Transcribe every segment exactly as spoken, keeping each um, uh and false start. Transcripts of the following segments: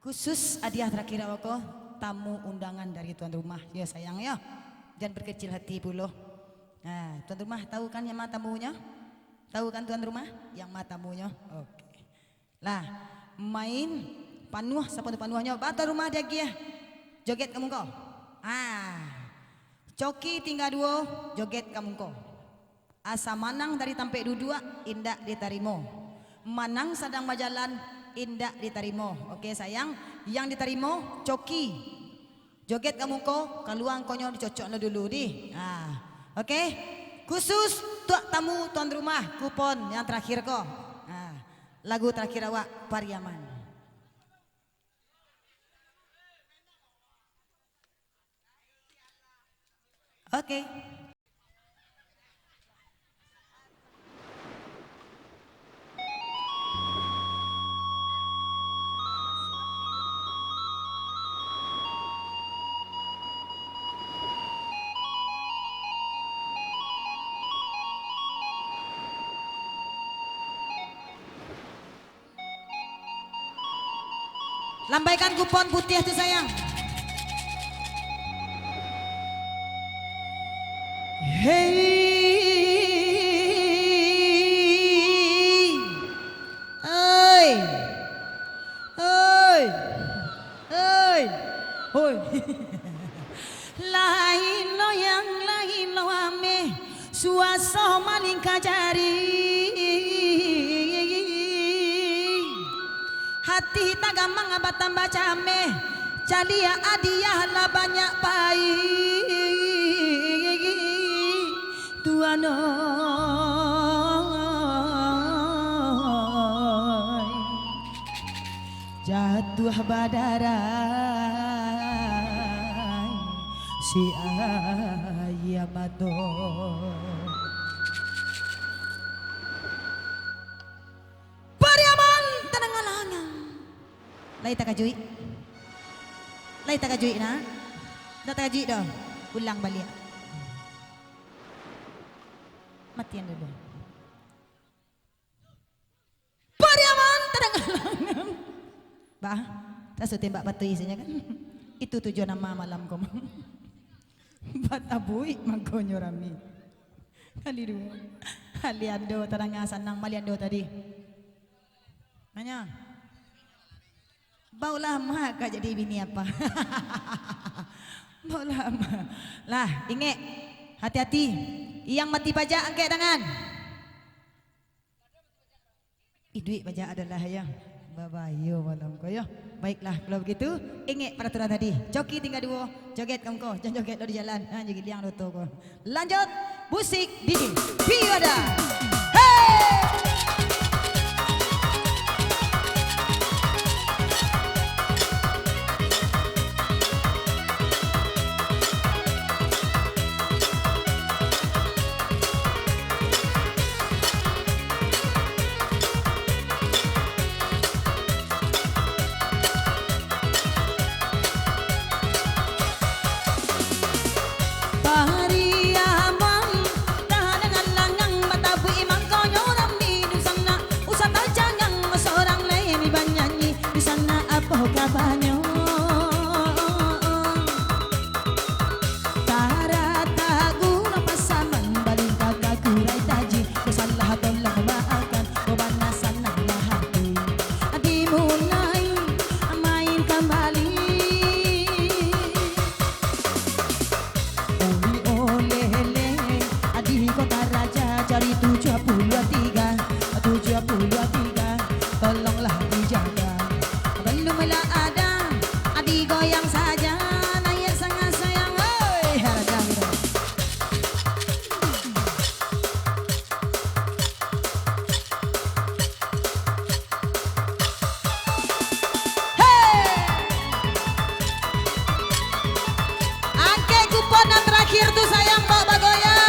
Khusus hadiah terakhir awak ko, tamu undangan dari tuan rumah. Yo, sayang, yo. Jan berkecil hati pulo. Nah, tuan rumah tahu kan yang ma tamunyo? Tahu kan tuan rumah? Yang ma tamunyo? Oke. Lah, main panuah sapanuah-panuahnyo. Ba tuan rumah diagiah. Joget ka muko. Ah. Coki tingga duo, joget ka muko. Asa manang dari tampek duduak, indak ditarimo. Manang sadang bajalan, indak ditarimo. Oke, sayang, yang ditarimo coki. Joget ka muko, kalua angkonyo dicocokno dulu, dih. Ah, oke. Khusus tuak tamu tuan rumah, kupon yang terakhir ko. Ah, lagu terakhir awak, Pariaman. Oke. Lambaikan kupon putiah tu, sayang. Hei. Oi. Oi. Oi. Oi. Lain lo yang lain lo ameh, suaso malingka jari. Hati tagamang batambah cameh, caliak hadiah lah banyak pai. Tuan oi. Jatuah badarai si aia mato. Pariaman, tanang alangan. Lai takajuik? Lai takajuik, nak? Ndak takajuik doh. Ulang baliak. Matian dulu. Pariaman, tanang alangan. Bah, raso tembak patuih sajo kan? Itu tujuan ama malam ko. Batabuik mangkonyo rami. Kali duo. Aliando tadanga sanang maliando tadi. Nanya. Baulah ama ka jadi bini apa? Baulah ama. Lah, ingek. Hati-hati. Yang mati pajak angkek tangan. Iduik pajak adalah yo. Babayo malam ko yo. Baiklah, kalau begitu, ingek peraturan tadi. Coki tingga duo, joget ka muko, jan joget lo di jalan. Ha, jo giliang doto ko. Lanjut, musik di Piwada. Hei! Pariaman, tadangan langang batabuik mangkonyo rami di sanak, usah tajangang sorang lai banyanyi di sanak, apo kabanyo? Tarata guno pasaman, balintang ka kurai taji, ko salah tolong maakan, ko bana sanang lah hati. Dimunai main kambali. Oi olele, di Kota Raja cari tujuah puluah tiga, tujuah puluah tiga, tolonglah dijaga. Belum lah ada, digoyang saja, naiak sangat sayang, oi, harga murah. Hei! Angkek kupon nan terakhir tu sayang, bawa bagoyang.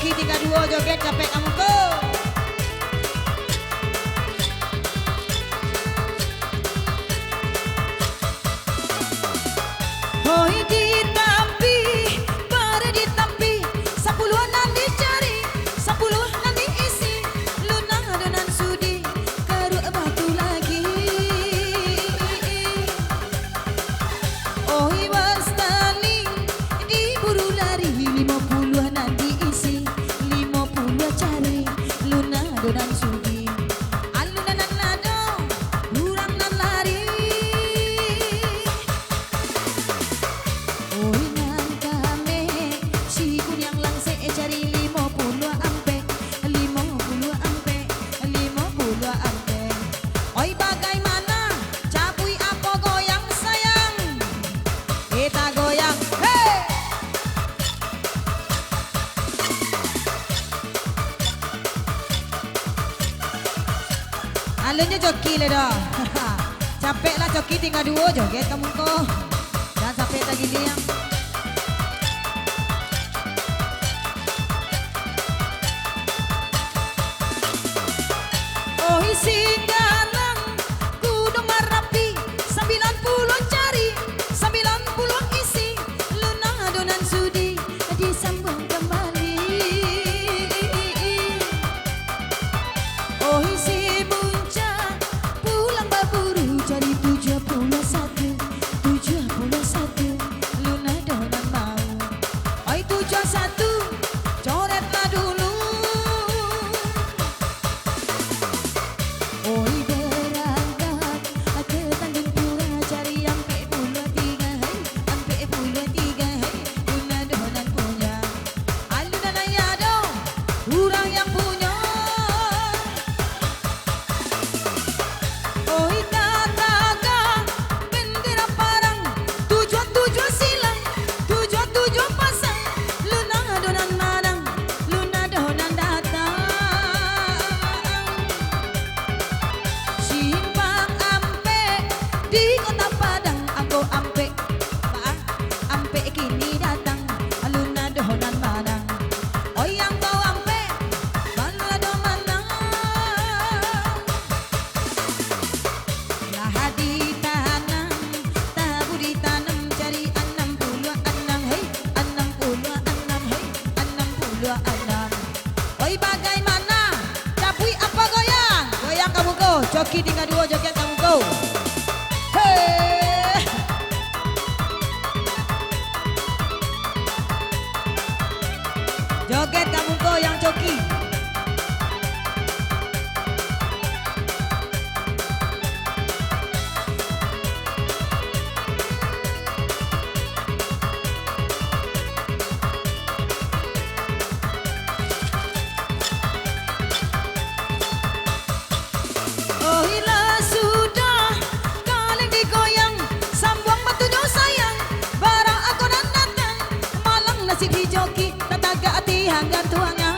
Tingga duo joget capek ka muko. Hoi di tapi, bara di tapi, sapuluah nan dicari, sapuluah nan diisi, luna do nan sudi, karuak batu lagi. Oi, Wastani, diburu lari, limo puluah nan diisi, limo puluah cari, luna do nan sudi. Alun nan ado, urang nan lari. Oi, nan kamek, si kuniang langsek, cari limo puluah ampek, limo puluah ampek, limo puluah ampek. Oi, bagaimana? Cabuik apo goyang, sayang? Eh, tagoyang. Hei! Alunnyo coki lai doh. Capeklah coki, tingga duo, joget ka muko. Jan sampai tagiliang. Oi, Singgalang, Gunuang Marapi, sambilan puluah cari, sambilan puluah isi, luna do nan sudi disambuang kambali. Oi, si Muncak, pulang baburu, cari tujuah puluah satu, tujuah puluah satu, luna do nan mau. Oi, tujuah satu, coretlah dulu. Oi, barangkat ka Tanjung Pura, cari ampek puluah tiga, hei, ampek puluah tiga, hei, luna do nan punyo. Alun nan ado, urang yang punyo. Oi, tatagak bendera parang, tujuah-tujuah silang, tujuah-tujuah pasang, luna do nan manang, luna do nan datang. Simpang Ampek di Kota Padang, angko ampek, baa, ampek kini datang, luna do nan manang. Oi, angko ampek, bana do manang. Lah ditanam, tabu ditanam, cari anam puluah anam, hei, anam puluah anam, hei, anam puluah anam. Oi, bagaimana? Cabuik apo goyang? Goyang ka muko, coki tingga duo, joget ka muko. Hei! Joget ka muko yang coki. Oilah sudah, kaleng digoyang, sambuang batunyo sayang, bara angko nan datang, malang nasib di joki, tatagak ati hanggan tuangan.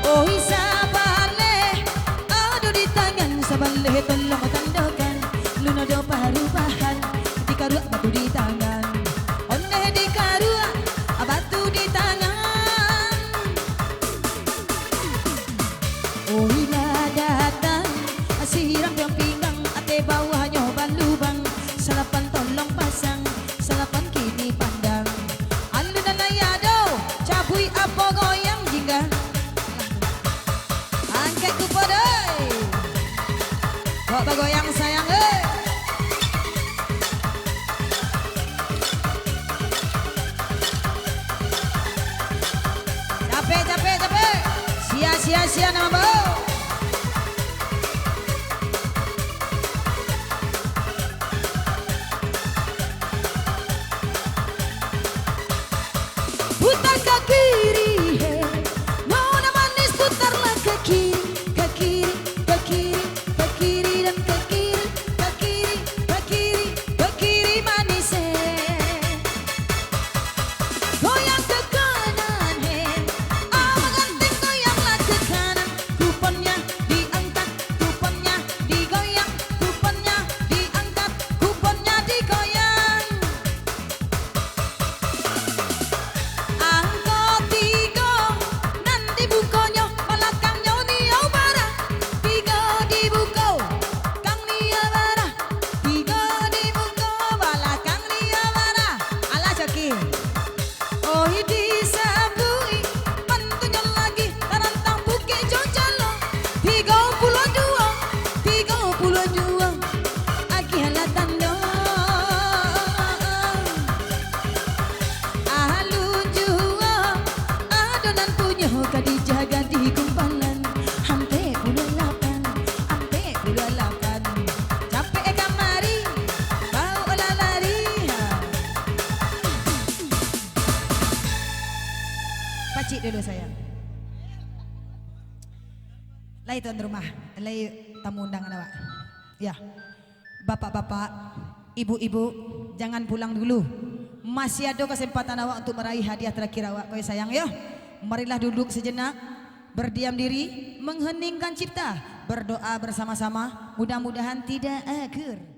Oi sabaleh, ado di tangan, sabaleh tolong tandokan, lun ado parubahan, dikaruak batu di tangan, ondeh dikaruak batu di tangan. Oi lah datang, sirang daun pinggang, ateh bawahnyo balubang, salapan tolong pasang, salapan kini pandang. Alun nan lai ado, cabuik apo goyang jingga. Angkek kupo doi. Kok bagoyang sayang, eh. Capek, capek, capek. Sia, sia, sia, nan mambaok. Putar ka kiri, he. Nona manis, putarlah ka kiri, ka kiri, ka kiri, ka kiri, dan ka kiri, ka kiri, ka kiri, ka kiri manis, he. Goyang ka kanan, he. Abah ganteng, goyanglah ka kanan. Kupon Dulu sayang. Lai tuan rumah, lai tamu undangan awak. Ya. Bapak-bapak, ibu-ibu, jangan pulang dulu. Masih ado kasempatan awak untuk maraih hadiah terakhir awak, koy sayang, yo. Marilah duduk sejenak, berdiam diri, mengheningkan cipta, berdoa bersama-sama, mudah-mudahan tidak akur.